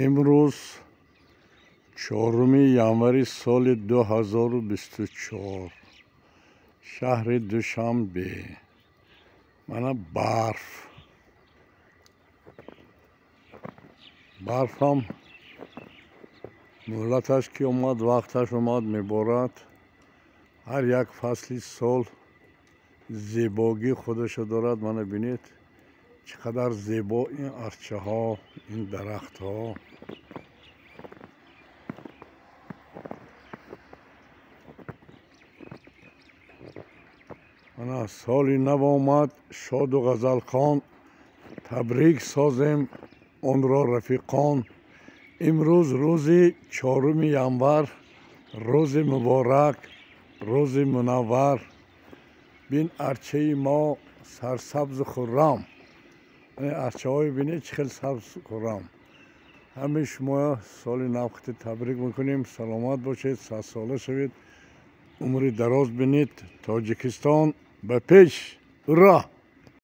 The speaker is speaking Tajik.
Имрӯз 4 январи соли 2024, шаҳри Душанбе. Мана барф. Барфам муҳлаташ ки омад, вақташ омад, меборад. Ҳар як фасли сол зебогии худашо дорад. Мана бинед, чӣ қадар зебо ин арчаҳо, ин дарахтҳо. Мана соли нав омад, шоду ғазалхон, табрик созем онро рафиқон. Имрӯз рӯзи 4 январ, рӯзи муборак, рӯзи мунаввар. Бин арчаи мо сарсабзу хуррам. Арчаҳое бинед, чӣ хел сабзу хуррам. Ҳамаи шумо соли нав хати табрик мекунем. Саломат бошед, садсола шавед, умри дароз бинед. Тоҷикистон ба пеш, ура!